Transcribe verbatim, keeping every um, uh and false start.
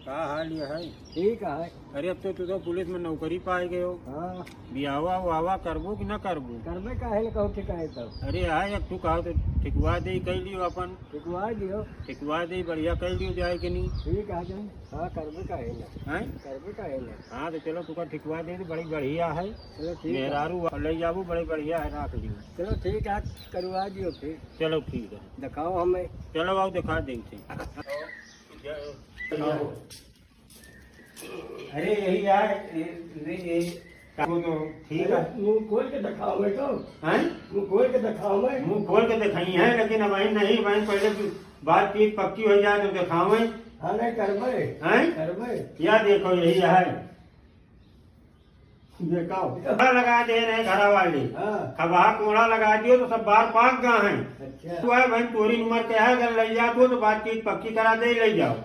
का हाल ये है? ठीक है। अरे, अब तो तू तो पुलिस में नौकरी पाए गए हो। हाँ। बियाहवा उआहवा करबो कि ना करबो? करबे काहे न कहो, ठीक है तो। अरे, आए, अब तू कहो तो ठिकवा दे, कह लियो अपन। ठिकवा दियो। ठिकवा दे, बढ़िया कह लियो जाए के नहीं। ठीक है, जन। हाँ, करबे काहे ना। हैं? करबे काहे ना। हाँ, तो चलो, तुका ठिकवा दे, तो बड़ी बढ़िया है। चलो, ठीक है। मेहरारू ले जाबो, बड़ी बढ़िया है, राख लियो। चलो, ठीक है, करवा दियो फिर। चलो, ठीक है। दिखाओ हमें। चलो, आओ, दिखा दे इसे। अरे, यही यार, ये, ये, ये, वो तो ठीक है। मुंह खोल के दिखाओ मैं तो। हैं? मुंह खोल के दिखाओ मैं। मुंह खोल के दिखाई है, लेकिन अब नहीं, भाई, पहले की बातचीत पक्की हो जाए तो दिखाओ मैं। हाँ, नहीं, करबे। हैं? करबे। या देखो, यही है। देखो, खंभा लगा दे रहे घरा वाले। हाँ। खंभा कोड़ा लगा दियो तो सब बार पाक गा हैं। अच्छा। तू है भाई, तोरी उम्र के है, अगर ले जात हो तो बातचीत पक्की करा दे, ले जाओ।